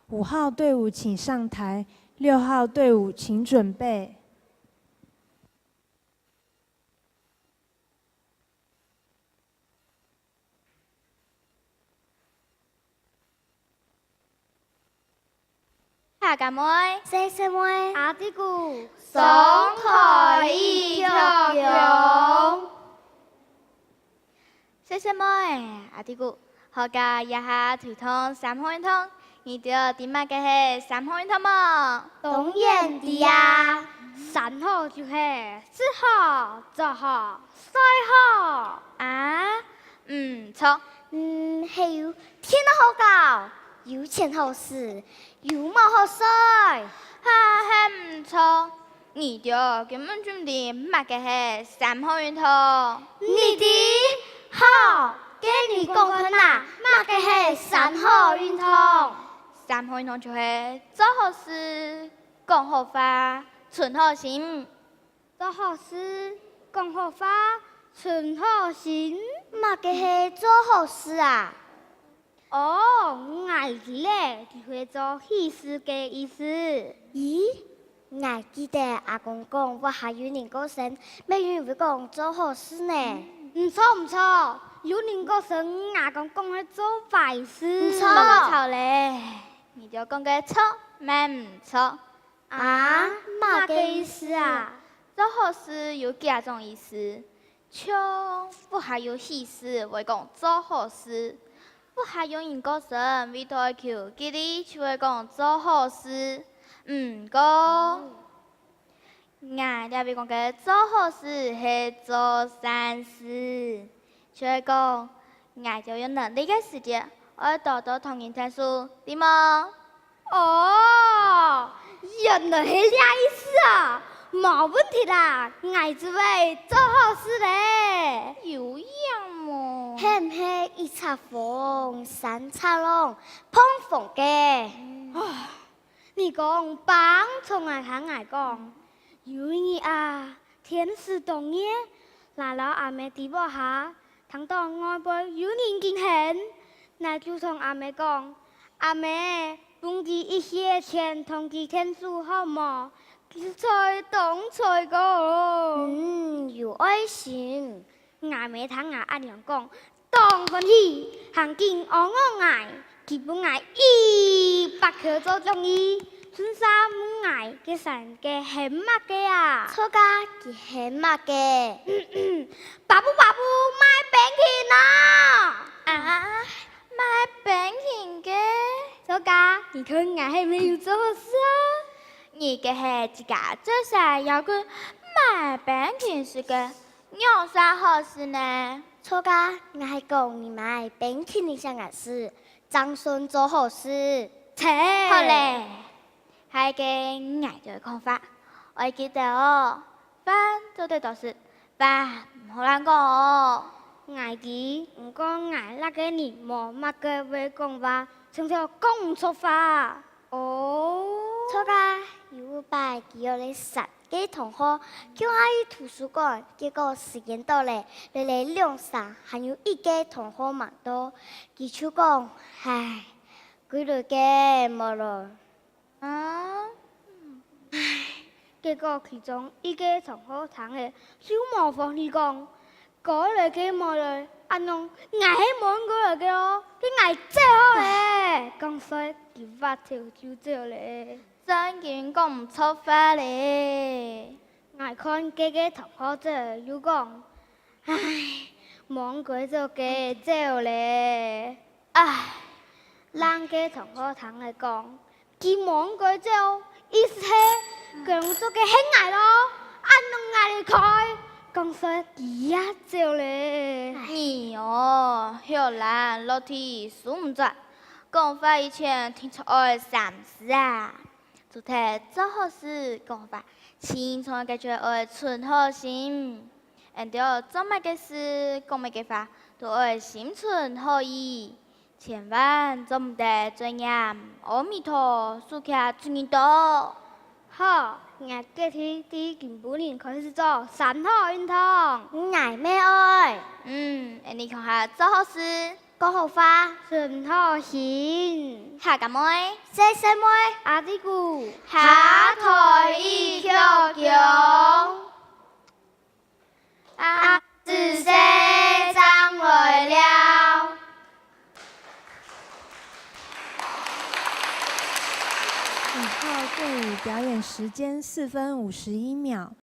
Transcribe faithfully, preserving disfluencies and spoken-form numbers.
五號隊伍請上台，六號隊伍請準備。 客家妹、細細妹、阿弟牯，上台一鞠躬。細細妹、阿弟牯，學校這下推動三好運動，你兜知麼个係三好運動無？當然知啊！三好就係食好、著好、睡好。啊，毋著。 嗯，還有電腦好搞，有錢好使，又無好睡。哈，還毋著，你兜根本就毋知麼个係三好運動。你知？好，該你講看啊，麼个係三好運動？三好運動就係做好事、講好話、存好心。 做好事、講好話、存好心。麼个係做好事啊？哦，𠊎知咧，就係做喜事个意思。咦，𠊎記得阿公講，屋下有人過身，乜有人會講做好事呢。毋著，毋著，有人過身，阿公講係做壞事。毋著。莫吵咧，你兜講个著，乜毋著。 啊，麼个意思啊？做好事有幾下種意思，像屋下有喜事會講做好事，屋下有人過身，為著愛求吉利就會講做好事。毋過，𠊎這位講个做好事係做善事，就係講，𠊎兜有能力个時節，愛多多同人𢯭手，知無？ 哦，原來係這意思啊！無問題啦，𠊎就會做好事咧。有影無？係毋係一尺風，三尺浪，膨風个？啊，你講，放長來聽𠊎講。有一日啊，天時當熱，𠊎摎阿姆在屋下，聽到外背有人緊喊，𠊎就同阿姆講：「阿姆， 分佢一息仔錢同佢𢯭手好無？佢實在當衰過。」嗯，有愛心。𠊎姆聽𠊎恁樣講，當歡喜，還緊阿𠲸𠊎，佢分𠊎一百箍做獎勵，順續問𠊎該山雞喊麼个啊？著啊，佢喊麼个？「巴布巴布賣冰淇淋啊！」啊， 賣冰淇淋个？著啊，你看𠊎係毋係有做好事啊？你該係自家做事要緊，賣冰淇淋食个，仰算好事呢？著啊，𠊎係講你賣冰淇淋請𠊎食，正算做好事。切！好咧， 下一個𠊎兜个講法，愛記得哦，飯做得多食，話毋好亂講哦。𠊎知，毋過𠊎這個人無麼个會講話，常常講毋著話。哦。著啊，有一擺佢約了三個同學，共下去圖書館，結果時間到了，來來兩儕還有一個同學吂到，佢就講：「唉，歸來个無來。」 啊？唉，結果其中一個同學聽了，就無歡喜講：「歸來个無來，恁樣𠊎係無應該來个哦，該𠊎走好咧。」講煞佢斡頭就走咧。正經講毋著話咧。𠊎看該個同學走，又講：「唉，無應該走个走咧。」 唉，另個同學聽了講：「佢無應該走，意思係佢仰做个係𠊎咯，恁樣𠊎離開。」講煞佢也走咧。你哦，曉懶落地收毋轉，講話以前定著愛三思啊！ 除忒做好事講話，盡重要个就係愛存好心。𠊎兜做麼个事、講麼个話，都愛心存好意，千萬做毋得嘴念阿彌陀、手擎祝人到。好，𠊎決定對今晡日開始做三好運動。𠊎乜愛。嗯，𠊎兜共下做好事。講好話，存好心。客家妹，細細妹，阿弟牯，下台一鞠躬。啊，仔細正來尞。五號隊伍表演時間四分五十一秒，